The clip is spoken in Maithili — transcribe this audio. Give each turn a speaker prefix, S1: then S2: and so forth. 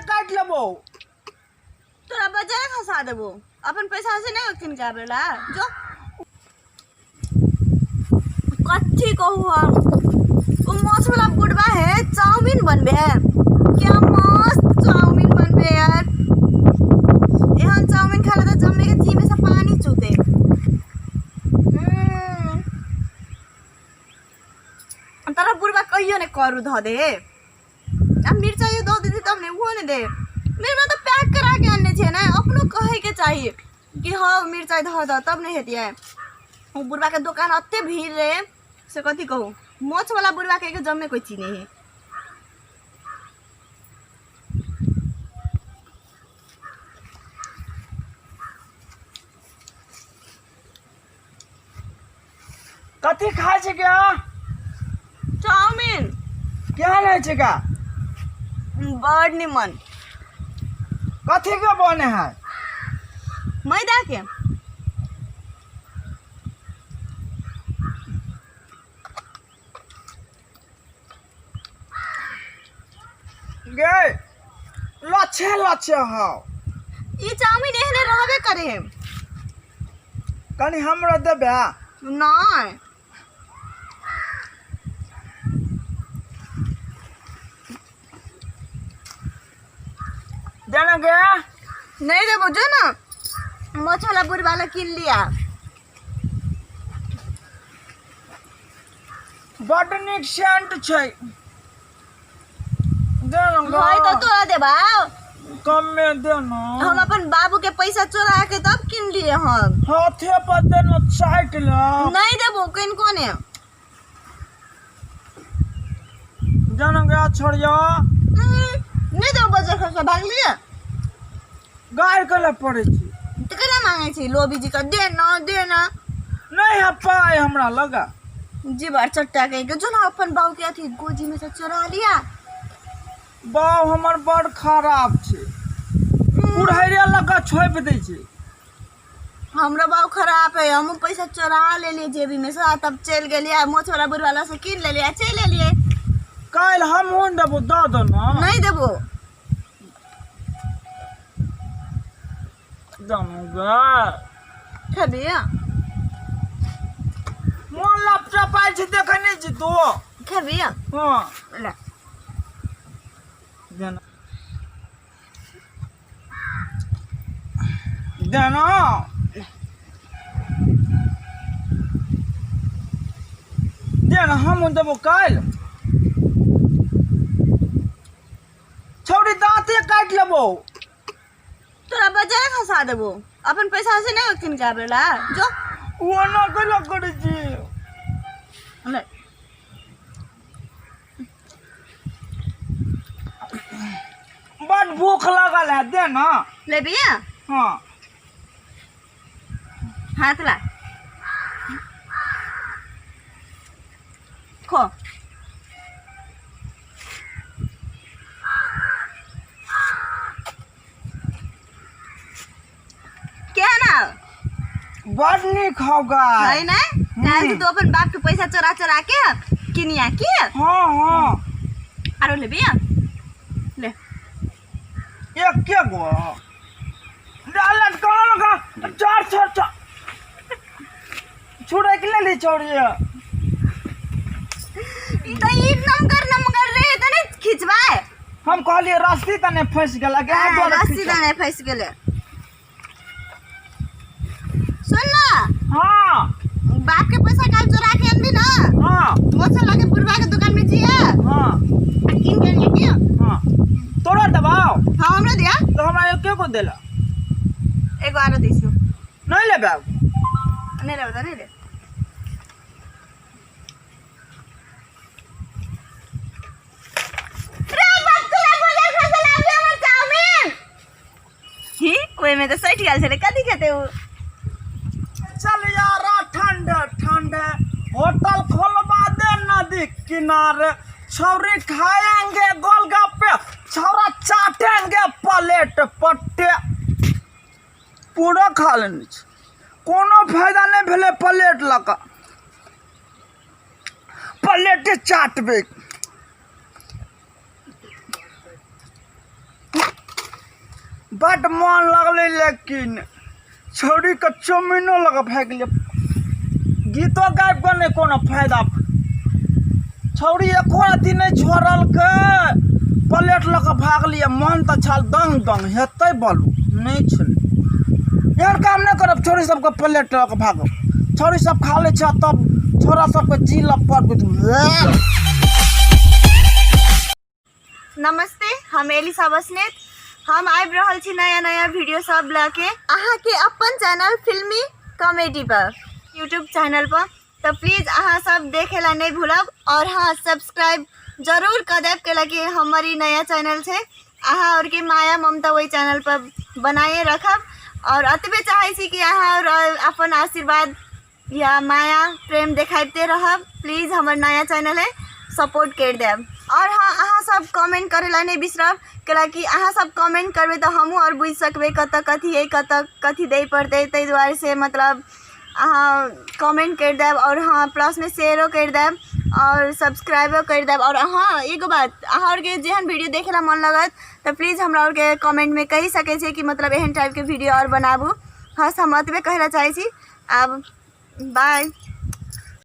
S1: काटि लेबो।
S2: तोरा बजरे खसा देबो, अपन पैसा से नहीं किन के आबेला। जो कथी कहू हम, ओ माछ वाला बुढ़वा है चाउमीन बनबे है, क्या मस्त चाउमीन बनबे यार। एहन चाउमीन खा ले तऽ जम्मे के जीभ में से पानी चूते। तोरा बुढ़वा कहियो ने करू धऽ दे, आ मिरचाइयो दऽ देतै तब ने, ओहो नहि दे। मेरा तऽ पैक करा के आनने छै ने, अपनो कहैके चाही कि हँ मिरचाइ धऽ दऽ, तब ने हेतियै। ओ बुढ़बाके दोकान एते भीड़ रहै से कथी कहू, मोछवला बुढ़बाके के जम्मे कोइ चिन्है है।
S1: कथी खाइ छै क्या?
S2: चाउमीन।
S1: केहन होइ छै का?
S2: बड़ निमन।
S1: कथी के बने है?
S2: मैदा के।
S1: गे लच्छे लच्छे हौ।
S2: ई चाउमीन एहने रहबे करे है।
S1: कनि हमरा देबे?
S2: नहि।
S1: देना गे?
S2: नहीं देबो, जो ना मछला बुढ़वा ला किन लिया।
S1: बड्ड नीक सेंट छै। दे ना ग।
S2: भाई तो तोरा देबा।
S1: कमे दे ना।
S2: हम अपन बाबू के पैसा चोरा के तब किन लिए हम।
S1: हाथे पर दे ना, चाटि ले।
S2: नहीं देबो किनको ने।
S1: जाना गया छोड़िया।
S2: नहीं देबो, बजर खर्चा भाग लिए।
S1: गाड़ के ले पड़े छी।
S2: तो केना मांगे छी लोबी जी का, दे ना दे ना।
S1: नहीं है पाई हमरा लगा।
S2: जी बार चट्टा कह के जो ना अपन बाबू के अथी गोजी में से चोरा लिया।
S1: बाऊ हमर बड़ खराब छै, कुड़हरिया लगा छोपि दै छै।
S2: हमरो बाऊ खराब है, हमहूँ पैसा चोरा लेलिए जेबी में से, तब चलि गेलिए मोछ वाला बुढ़वाला से कीन लेलिए, चलि एलिए।
S1: काल्हि हमहूँ देबो, दऽ दो ना।
S2: नहीं देबो।
S1: जानू गे।
S2: खेबी?
S1: मोन लपटप आयल छै, देखै नहि छी तू?
S2: खेबी?
S1: हँ।
S2: ले।
S1: देना देना देना, हम देबो काल्हि। छौड़ी दाँते काटि लेबो।
S2: तोरा बजरे खसा देबो, अपन पैसा से नहीं किन के आबेला। जो
S1: ओ ना केला करै छी।
S2: ले।
S1: बड भूख लागल है, दे ना।
S2: लेबी?
S1: हाँ।
S2: हाथ ला खो। केहन आउ?
S1: बड नीक हौ गाय।
S2: है ने? काल्हि से तू अपन बाप के पैसा चोरा चोरा के किनिया की।
S1: हाँ हाँ।
S2: आरो लेबी? ले।
S1: एक के गो डालत कहाँ लगा, चार चार चार छुड़ै के लेली छौड़ी।
S2: ई तऽ ई नमगर नमगर रहे तऽ नहि खिचबै।
S1: हम कहलियै रस्सी तऽ नहि फँसि गेलै के
S2: हाँ,
S1: दुआरे
S2: रस्सी
S1: खींचल।
S2: तऽ नहि फँसि गेलै। सुन ना।
S1: हाँ।
S2: बाप के पैसा काल चोरा के अनबी ना।
S1: हाँ।
S2: मोछा लागे बुढ़वा के दुकान में जिया।
S1: हाँ।
S2: आ किन के अनिया के?
S1: हाँ। तोरा दबाव?
S2: हाँ, हमरा दिया।
S1: तो हमरा एके गो देला।
S2: एगो आरो दै छियौ।
S1: नहीं लेबै?
S2: नहीं लेबै तऽ नहीं ले। रे बाप, तोरा बजार खसल आबि हमर चाउमीन। ही ओहिमे तऽ सटि गेल छलै, कथी खेतै ओ?
S1: चल यार, ठंडे ठंडे होटल खोलवा दे नदी किनारे, छौरी खाएंगे गोलगप्पे, छौरा चाटेंगे प्लेट पट्टे। पूरा खा लेने छी, कोनो फायदा नहि भेलै। प्लेट लऽ कऽ प्लेटे चाटबै। बड मन लगलै लेकिन छौड़ीके चाउमिनो लऽ कऽ भागि गेलियै। गीतो गाबि कऽ नहि कोनो फायदा। छौड़ी एको रत्ती नहि छोड़लकै, प्लेट लऽ कऽ भागलियै। मन तऽ छल दङ्ग दङ्ग हेतै, बोलू नहि छलै। एहन काम नहि करब, छौड़ी सबके प्लेट लऽ कऽ भागब। छौड़ी सब खा लै छै तब छौड़ा सबके जी लऽ पर।
S2: नमस्ते, हम एलिसा बसनेत। हम आबि रहल छी नया नया वीडियो सब लऽ के अहाँके अपन चैनल फिल्मी कॉमेडी पर, यूट्यूब चैनल पर। तऽ प्लीज अहाँ सब देखे ला नहि भूलब और हाँ, सब्सक्राइब जरूर कऽ देब, कैलाकि हमर ई नया चैनल छै। अहाँ आओरके माया ममता ओहि चैनल पर बनाए रखब और एतबे चाहै छी कि अहाँ आओर अपन आशीर्वाद या माया प्रेम देखाइते रहब। प्लीज हमर नया चैनल है, सपोर्ट करि देब। आओर हाँ, अहाँ सब कमेंट करै लए नहि बिसरब, कैलाकि अहाँ सब कमेंट करबै तऽ हमहूँ आओर बुझि सकबै कतऽ कथी अइ, कतऽ कथी दै पड़तै। ताहि दुआरे से मतलब अहाँ कमेंट करि देब आओर हाँ, प्लसमे शेयरो करि देब आओर सब्सक्राइबो करि देब। आओर हाँ, एगो बात, अहाँ आओरके जेहन वीडियो देखै लए मन लागत तऽ प्लीज हमरा आओरके कमेंटमे कहि सकै छियै कि मतलब एहन टाइपके वीडियो आओर बनाबू। हँ, हम एतबे कहै लए चाहै छी। आब बाय।